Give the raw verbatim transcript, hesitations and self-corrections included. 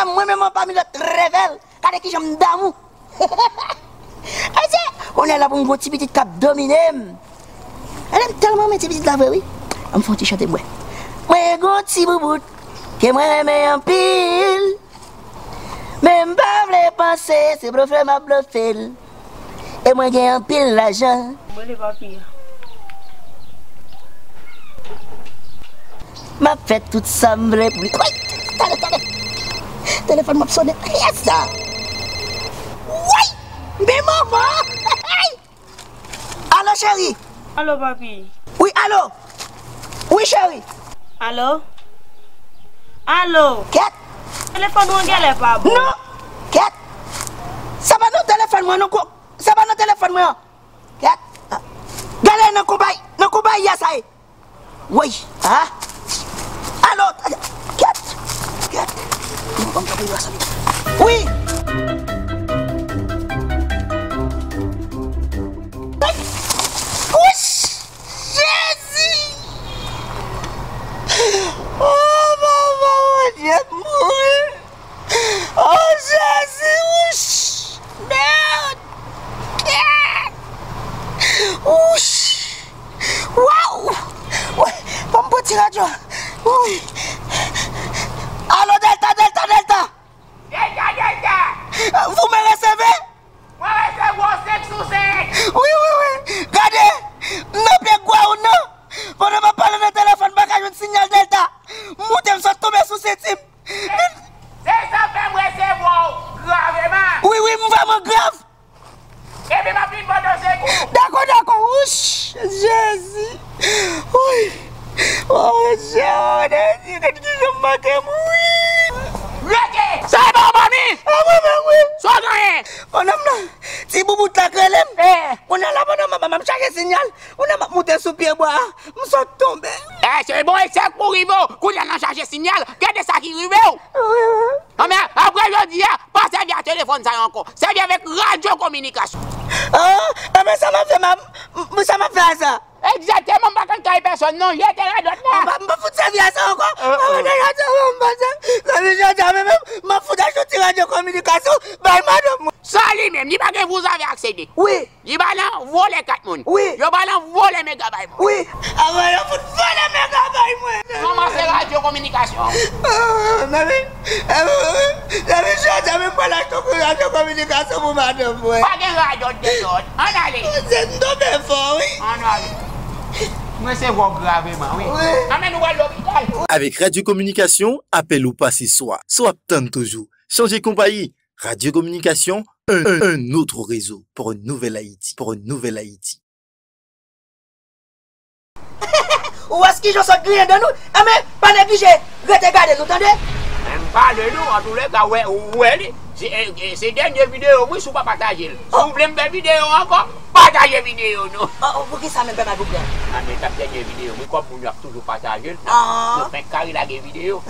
Mwen menm anpami lòt rèvèl. Gade kijan m damou. Ayisyen, kounye a la pou m gon ti pitit k ap domine m. Gade m tèlman renmen ti pitit la vre wi. An m fè yon ti chante pou mwen. Mwen gon ti boubout ke mwen renmen anpil. Men m pa vle panse se blofe m ap blofe l. E mwen gen anpil lajan. Mwen le papi a. M ap fè tout sa m vle pou li. Woy! Tande, tande! Telefòn m ap sonnen. Yes, sir! Woy! Men manman! Alo, cheri! Alo, papi. Wi, alo! Wi, cheri! Alo? Alo? Kèt! Telefòn ou an genlè pa bon. Non! Kèt! Sa pa nan telefòn mwen, non, ko-, sa pa nan telefòn mwen an. Kèt! Gade nan konpay, nan konpay ya sa ye. Woy! Ha? Alo! Kèt! Kèt! Wi! Wouch! Jezi! Oh, manman, Bondye m mouri! Oh, Jezi, wouch! Mèd! Mèd! Wouch! Waw! Wi, ban m pran ti radyo. Wi. Alo, Delta, Delta, Delta! Delta, Delta! Vous me recevez? Mwen resevwa w senk sou senk! Wi, wi, wi. Gade, m nan pye gwa ou nan. Pandan m ap pale nan telefòn, m pa ka jwenn sinyal Delta. M moute, m sot tonbe sou senti m. Se, se sa fè m resevwa w graveman. Wi, wi, m vrèman grav. Epi m ap vin pote w sekou. Dakò, dakò. Wouch, Jezi. Wi. Oh, Jezi, gade kijan m manke mouri. Rete! Sa e pa w, manmi? A mwen menm, wi. Sa w genyen? Pandan m nan, ti boubout la k rele m. Eh. Kounye a la, pandan m ap, m ap chache sinyal, kounye a m ap moute sou pye bwa a, m sot tonbe. Eh, se bon, e sa k pou rive w. Kounye a nan chache sinyal, gade sa ki rive w. Wi, wi. Anben, apre jodi a, pa sèvi a telefòn sa yo ankò. Sèvi avèk radyo kominikasyon. Ah, anben sa m ap fè, m ap, m, sa m ap fè a sa? Egzakteman, m pa konn kay pèsòn non, jete radòt la. M pa, m pa fout sèvi a sa ankò. Ah, ah. Mwen deja di w, m pa sèvi. Sa vle di jodi a menm, m ap fout achte yon ti radyo kominikasyon bay madanm mwen. Sa li menm, li pa gen vou zave aksede. Wi. Li pa nan vòlè kat moun. Wi. Yo pa nan vòlè mega bay moun. Wi. Avan yo fout vòlè mega bay mwen. Ranmase radyo kominikasyon. Ah, mami. Depi jodi a, m pral achte yon radyo kominikasyon pou madanm mwen. Pa gen radòt de lòt. Ann ale. Bondye, m tonbe fò, wi. Ann ale. M resevwa w graveman, wi. Wi. Ann, men nou pral lopital. Avèk radyo kominikasyon, apèl ou pase swa, swa w ap tann toujou. Chanje konpayi. Radyo kominikasyon, un, un, un autre réseau pour une nouvelle Haïti, pour une nouvelle Haïti. Ou wè kijan w sot griyen dan nou? Enben, pa neglije rete gade nou, tande? Men m pale nou, antouleka, wè, ou wè li. Se, e, e, se dènye videyo m, wi, si w pa pataje l. Si w vle m fè videyo ankò, pataje videyo nou. Oh, oh, poukisa menm, pè Magougan? A, men t ap dènye videyo m, wi, kòm moun yo ap toujou pataje l, nou, nou fenk ka relage videyo.